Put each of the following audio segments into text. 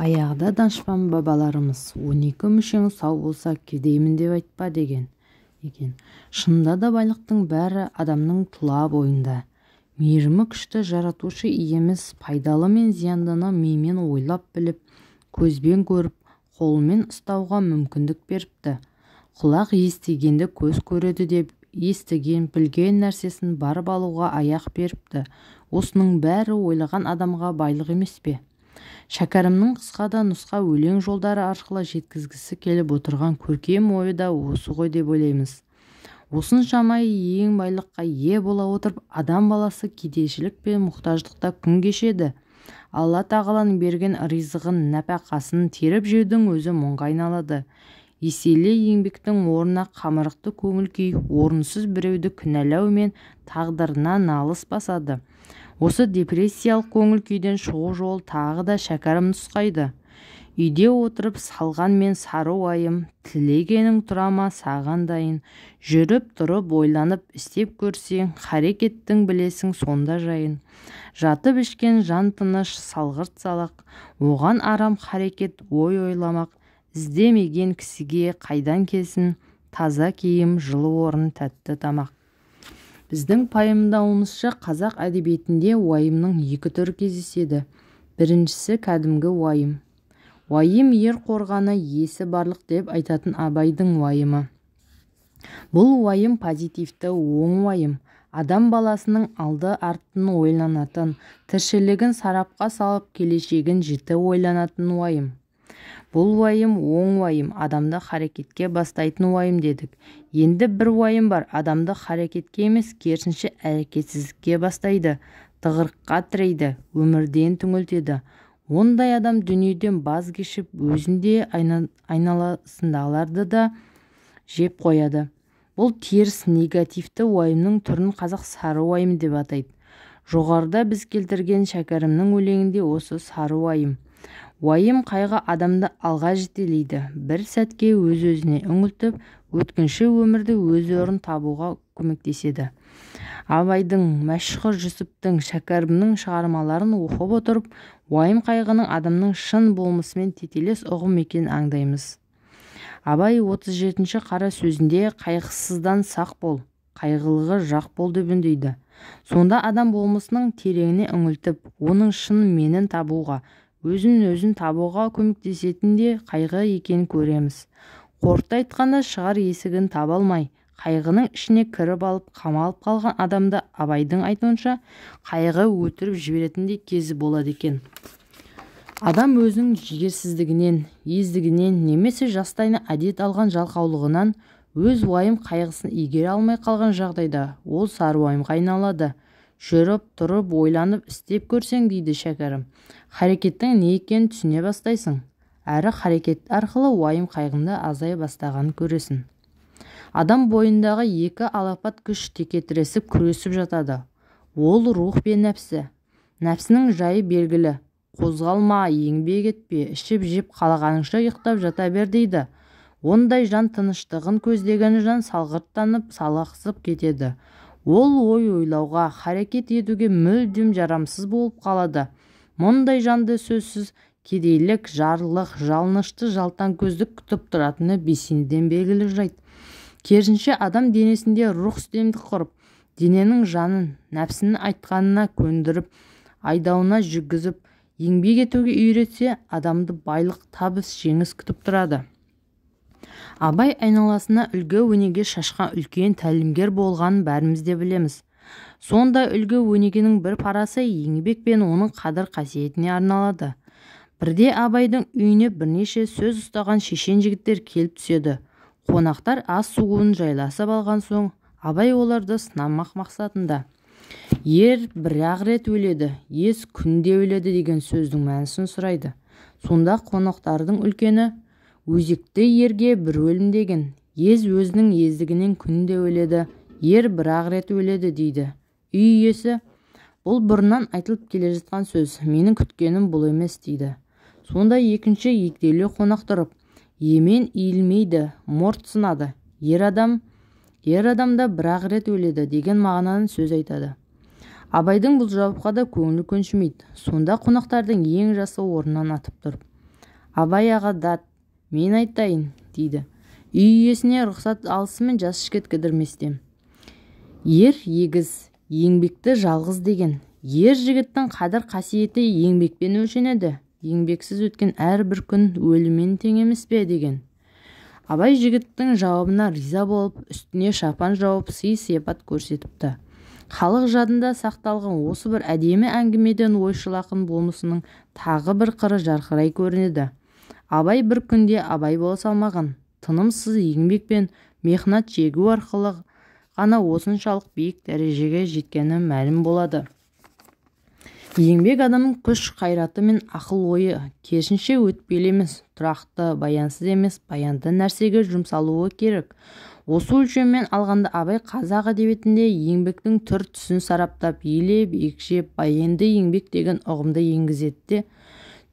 Баяғыда данышпан бабаларымыз 12 мүшең сау болса кедеймін деп айтпа деген екен. Шынында да байлықтың бәрі адамның тұла бойында. Мейірімі күшті жаратушы иеміз пайдалы мен зияндыны мимен ойлап біліп, көзбен көріп, қолмен ұстауға мүмкіндік беріпті. Құлақ естігенді көз көреді деп, естіген, білген нәрсесін барып алуға аяқ беріпті. Осының бәрі ойлаған адамға байлық емес пе? Шәкәрімнің қысқа да нұсқа өлең жолдары арқылы жеткізгісі келіп отырған көркем ойы да осы ғой деп ойлаймыз. Осыншама ең байлыққа ие бола отырып, адам баласы кедейшілік пен мұқтаждықта күн кешеді. Алла тағаланың берген ризығын, нәпақасын теріп жеудің өзі мұңға айналады. Еселі еңбектің орнына қамырықты көңіл күй, орынсыз біреуді кінәлау мен тағдырына налыс басады. Осы депрессиялық көңіл күйден шығу жолы тағы да Шәкәрім нұсқайды. Үйде отырып салғанмен сары уайым, тілегенің тұра ма саған дайын, жүріп тұрып ойланып істеп көрсең, харекеттің білесің сонда жайын. Жатып ішкен жан тыныш, салғырт салақ, оған арам харекет ой ойламақ, іздемеген кісіге қайдан келсін, таза киім, жылы орын, тәтті тамақ. Біздің пайымдауымызша, қазақ әдебиетінде уайымның екі түрі кездеседі. Біріншісі кәдімгі уайым. Уайым ер қорғаны, есі барлық деп айтатын Абайдың уайымы. Бұл уайым позитивті, оң уайым. Адам баласының алды артын ойланатын, тіршілігін сарапқа салып, келешегін жіті ойланатын уайым. Бұл уайым оң уайым, адамды харекетке бастайтын уайым дедік. Енді бір уайым бар, адамды харекетке емес, керісінше әрекетсіздікке бастайды, тығырыққа тірейді, өмірден түңілтеді. Ондай адам дүниеден баз кешіп, өзін де айналасындағыларды да жеп қояды. Бұл теріс негативті уайымның түрін қазақ сары уайым деп атайды. Жоғарыда біз келтірген Шәкәрімнің өлеңінде осы сары уайым. Уайым қайғы адамды алға жетелейді, бір сәтке өз-өзіне үңілтіп, өткінші өмірді өз орнын табуға көмектеседі. Абайдың, Мәшһүр Жүсіптің, Шәкәрімнің шығармаларын оқып отырып, уайым қайғының адамның шын болмысымен тетелес ұғым екенін аңдаймыз. Абай 37-ші қара сөзінде қайғысыздан сақ бол, қайғылығы жақ бол деп үндейді. Сонда адам болмысының тереңіне үңілтіп, оның шын менін табуға, өзін-өзін табуға көмектесетін де қайғы екенін көреміз. Қорыта айтқанда, шығар есігін таба алмай, қайғының ішіне кіріп алып, қамалып қалған адамды Абайдың айтуынша, қайғы өлтіріп жіберетіндей кезі болады екен. Адам өзінің жігерсіздігінен, ездігінен немесе жастайынан әдет алған жалқаулығынан өз уайым қайғысын игере алмай қалған жағдайда ол сары уайымға айналады. Жүріп, тұрып, ойланып, істеп көрсең, дейді Шәкәрім, харекеттің не екенін түсіне бастайсың. Әрі харекет арқылы уайым қайғыңды азая бастағанын көресің. Адам бойындағы екі алапат күш текетіресіп күресіп жатады. Ол рух пен нәпсі. Нәпсінің жайы белгілі. Қозғалма, еңбек етпе, ішіп жеп қалағаныңша ұйықтап жата бер дейді. Ондай жан тыныштығын көздеген жан салғырттанып, салақсып кетеді. Ол ой ойлауға, харекет етуге мүлдем жарамсыз болып қалады. Мұндай жанды сөзсіз кедейлік, жарлық, жалынышты жалтаң көздік күтіп тұратыны бесенеден белгілі жайт. Керісінше, адам денесінде рух үстемдік құрып, дененің жанын, нәпсінің айтқанына көндіріп, айдауына жүргізіп, еңбек етуге үйретсе, адамды байлық, табыс, жеңіс күтіп тұрады. Абай айналасына үлгі өнеге шашқан үлкен тәлімгер болғанын бәріміз де білеміз. Сондай үлгі өнегенің бір парасы еңбек пен оның қадір қасиетіне арналады. Бірде Абайдың үйіне бірнеше сөз ұстаған шешен жігіттер келіп түседі. Қонақтар ас суын жайласып алған соң, Абай оларды сынамақ мақсатында ер бір-ақ рет өледі, ез күнде өледі деген сөздің мәнісін сұрайды. Сонда қонақтардың үлкені өзекті ерге бір өлім деген, ез өзінің ездігінен күнде өледі, ер бір-ақ рет өледі дейді. Үй иесі, бұл бұрыннан айтылып келе жатқан сөз, менің күткенім бұл емес дейді. Сонда екінші ектеулі қонақ тұрып, емен иілмейді, морт сынады, ер адам да бір-ақ рет өледі деген мағынаны сөз айтады. Абайдың бұл жауапқа да көңілі көншімейді. Сонда қонақтардың ең жасы орнынан атып тұрып, Абай аға дат, мен айтайын, дейді. Үй иесіне рұқсат алысымен жас жігіт кідірместен. Ер егіз, еңбекті жалғыз деген. Ер жігіттің қадір қасиеті еңбекпен өлшенеді. Еңбексіз өткен әрбір күн өліммен тең емес пе деген. Абай жігіттің жауабына риза болып, үстіне шапан жауып, сый-сияпат көрсетіпті. Халық жадында сақталған осы бір әдемі әңгімеден ойшыл ақын болмысының тағы бір қыры жарқырай көрінеді. Абай бір күнде Абай бола салмаған, тынымсыз еңбек пен мехнат шегу арқылы ғана осыншалық биік дәрежеге жеткені мәлім болады. Еңбек адамның күш қайраты мен ақыл ойы керісінше өтпелі емес, тұрақты, баянсыз емес, баянды нәрсеге жұмсалуы керек. Осы өлшеммен алғанда Абай қазақ әдебиетінде еңбектің түр-түсін сараптап, елеп, екшеп, баянды еңбек деген ұғымды енгізеді де,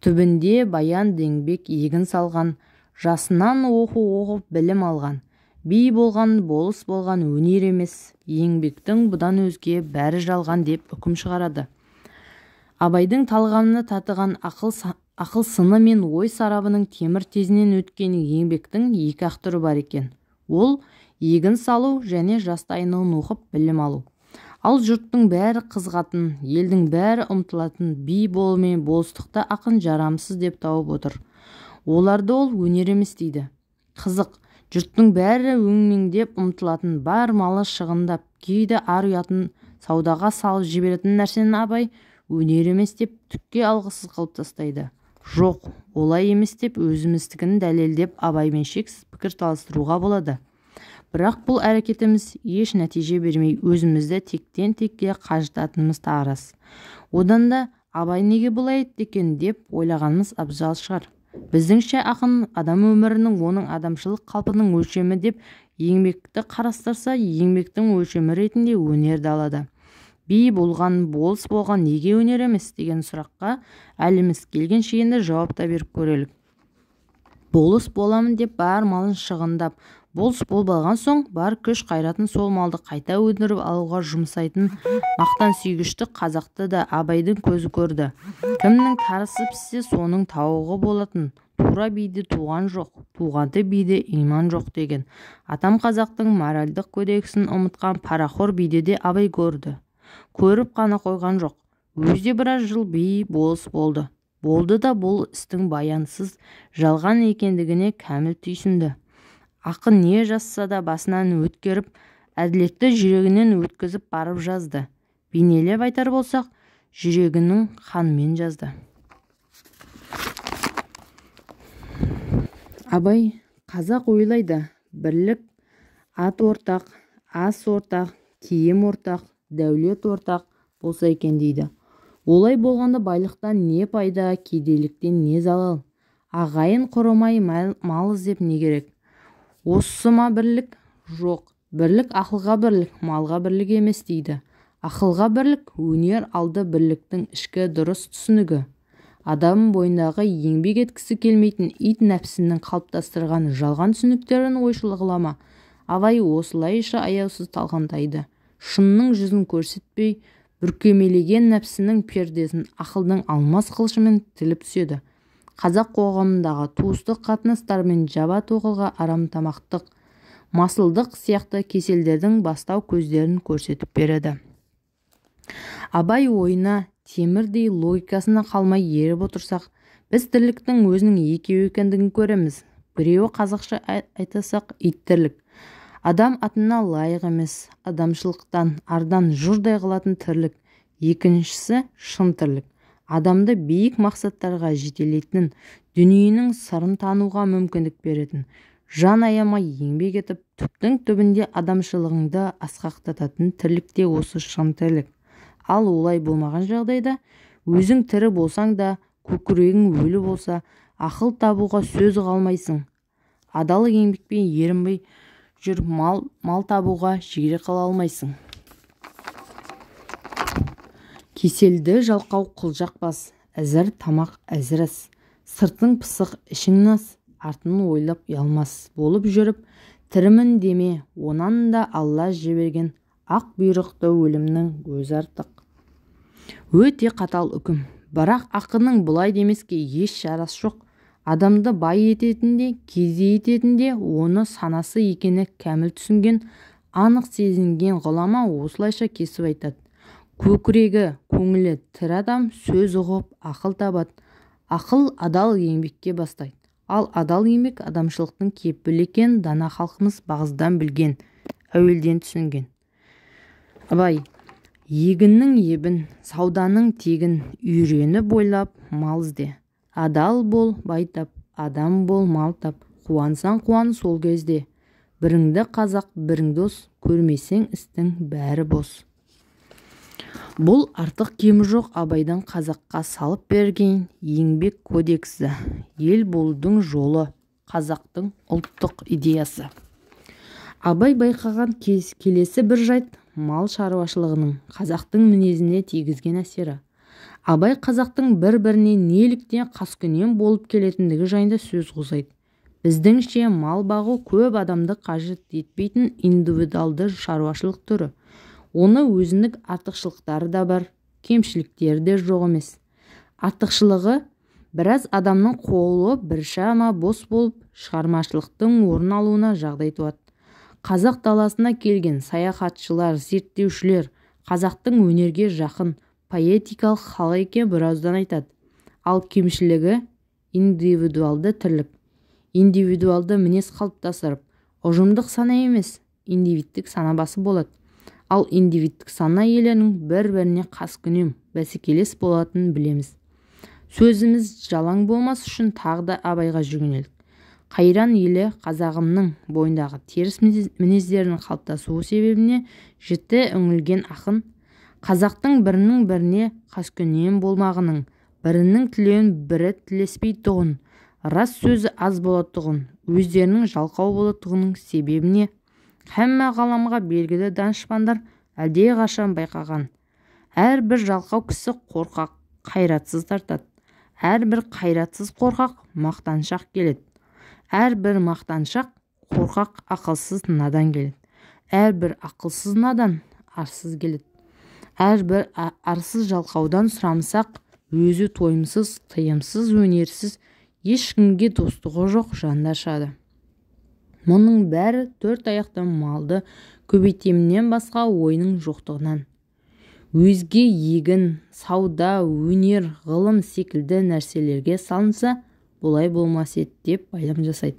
түбінде баянды еңбек егін салған, жасынан оқу оқып білім алған, би болған, болыс болған өнер емес, еңбектің бұдан өзге бәрі жалған деп үкім шығарады. Абайдың талғамына татыған ақыл сыны мен ой сарабының темір тезінен өткен еңбектің екі ақ түрі бар екен. Ол егін салу және жастайынан оқып білім алу. Ал жұрттың бәрі қызығатын, елдің бәрі ұмтылатын би болу мен болыстықты ақын жарамсыз деп тауып отыр. Оларды ол өнер емес дейді. Қызық, жұрттың бәрі өңмеңдеп ұмтылатын, бар малы шығындап, кейде ар ұятын саудаға салып жіберетін нәрсені Абай өнер емес деп түкке алғысыз қылып тастайды. Жоқ, олай емес деп өзіміздікін дәлелдеп Абаймен шексіз пікір таластыруға болады. Бірақ бұл әрекетіміз еш нәтиже бермей өзімізді тектен-текке қажытатынымыз тағы рас. Одан да Абай неге бұлай етті екен деп ойлағанымыз абзал шығар. Біздіңше ақын адам өмірінің, оның адамшылық қалпының өлшемі деп еңбекті қарастырса, еңбектің өлшемі ретінде өнерді алады. Би болған, болыс болған неге өнер емес деген сұраққа әліміз келгенше енді жауап та беріп көрелік. Болыс боламын деп бар малын шығындап, болыс болып алған соң бар күш қайратын сол малды қайта өндіріп алуға жұмсайтын мақтан сүйгішті қазақты да Абайдың көзі көрді. Кімнің тарысы піссе соның тауығы болатын, тура биде туған жоқ, туғанды биде иман жоқ деген. Атам қазақтың моральдық кодексін ұмытқан парақор биде де Абай көрді. Көріп қана қойған жоқ, өзі де біраз жыл би болыс болды. Болды да бұл істің баянсыз жалған екендігіне кәміл түйсінді. Ақын не жазса да басынан өткеріп, әділетті жүрегінен өткізіп барып жазды. Бейнелеп айтар болсақ, жүрегінің қанымен жазды. Абай қазақ ойлайды, бірлік ат ортақ, ас ортақ, киім ортақ, дәулет ортақ болса екен дейді. Олай болғанда байлықтан не пайда, кедейліктен не залал? Ағайын құрымай мал іздеп не керек? Осы ма бірлік? Жоқ, бірлік ақылға бірлік, малға бірлік емес дейді. Ақылға бірлік өнер алды бірліктің ішкі дұрыс түсінігі. Адам бойындағы еңбек еткісі келмейтін ит нәпсінің қалыптастырған жалған түсініктерін ойшыл ғұлама Абай осылайша аяусыз талқандайды. Шынның жүзін көрсетпей, бүркемелеген нәпсінің пердесін ақылдың алмас қылышымен тіліп түседі. Қазақ қоғамындағы туыстық қатынастар мен жаба тоқылға арамтамақтық, масылдық сияқты кеселдердің бастау көздерін көрсетіп береді. Абай ойына темірдей логикасына қалмай еріп отырсақ, біз тірліктің өзінің екеу екендігін көреміз. Біреуі қазақша айтасақ, ит тірлік. Адам атына лайық емес, адамшылықтан, ардан жұрдай қылатын тірлік. Екіншісі шын тірлік. Адамды биік мақсаттарға жетелейтін, дүниенің сырын тануға мүмкіндік беретін, жан аямай еңбек етіп, түптің түбінде адамшылығыңды асқақтататын тірлік те осы шын тірлік. Ал олай болмаған жағдайда, өзің тірі болсаң да, көкірегің өлі болса, ақыл табуға сөз қалмайсың. Адал еңбекпен ерінбей жүріп мал табуға жігер қыла алмайсың. Кеселді жалқау қылжақпас, әзір тамақ әзір ас, сыртың пысық ішің нас, артын ойлап ұялмас болып жүріп, тірімін деме, онан да Алла жіберген ақ бұйрықты өлімнің өзі артық. Өте қатал үкім. Бірақ ақынның бұлай демеске еш шарасы жоқ. Адамды бай ететін де, кедей ететін де оны санасы екені кәміл түсінген, анық сезінген ғұлама осылайша кесіп айтады. Көкірегі, көңілі тірі адам сөз ұғып, ақыл табады. Ақыл адал еңбекке бастайды. Ал адал еңбек адамшылықтың кепілі екенін дана халқымыз бағыздан білген, әуелден түсінген. Абай егіннің ебін, сауданың тегін үйреніп ойлап мал ізде. Адал бол, бай тап, адам бол, мал тап, қуансаң қуан сол кезде. Біріңді қазақ, бірің дос, көрмесең істің бәрі бос. Бұл артық кемі жоқ Абайдың қазаққа салып берген еңбек кодексі, ел болудың жолы, қазақтың ұлттық идеясы. Абай байқаған келесі бір жайт мал шаруашылығының қазақтың мінезіне тигізген әсері. Абай қазақтың бір-біріне неліктен қаскүнем болып келетіндігі жайында сөз қозғайды. Біздіңше мал бағу көп адамды қажет етпейтін индивидуалды шаруашылық түрі. Оны өзіндік артықшылықтары да бар, кемшіліктері де жоқ емес. Артықшылығы біраз адамның қолы біршама бос болып, шығармашылықтың орын алуына жағдай туады. Қазақ даласына келген саяхатшылар, зерттеушілер қазақтың өнерге жақын поэтикалық халық екенін біраздан айтады. Ал кемшілігі индивидуалды тірлік, индивидуалды мінез қалыптастырып, ұжымдық сана емес, индивидтік сана басым болады. Ал индивидтік сана иелерінің бір-біріне қаскүнем, бәсекелес болатынын білеміз. Сөзіміз жалаң болмас үшін тағы да Абайға жүгінелік. Қайран елі қазағымның бойындағы теріс мінездерінің қалыптасуы себебіне жіті үңілген ақын қазақтың бірінің біріне қаскүнем болмағының, бірінің тілеуін бірі тілеспейтұғын, рас сөзі аз болатұғын, өздерінің жалқау болатұғының себебіне һәмме ғаламға белгілі данышпандар әлдеқашан байқаған. Әрбір жалқау кісі қорқақ, қайратсыз тартады. Әрбір қайратсыз қорқақ мақтаншақ келеді. Әрбір мақтаншақ қорқақ ақылсыз надан келеді. Әрбір ақылсыз надан арсыз келеді. Әрбір арсыз жалқаудан сұрамсақ, өзі тойымсыз, тыйымсыз, өнерсіз, ешкімге достығы жоқ жандар шығады. Мұның бәрі төрт аяқты малды көбейтемінен басқа ойының жоқтығынан. Өзге егін, сауда, өнер, ғылым секілді нәрселерге салынса, бұлай болмас еді деп байлам жасайды.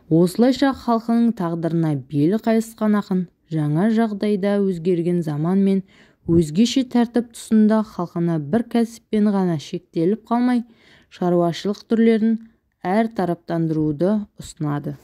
Осылайша халқының тағдырына белі қайысқан ақын жаңа жағдайда өзгерген заман мен өзгеше тәртіп тұсында халқына бір кәсіппен ғана шектеліп қалмай, шаруашылық түрлерін әр тараптандыруды ұсынады.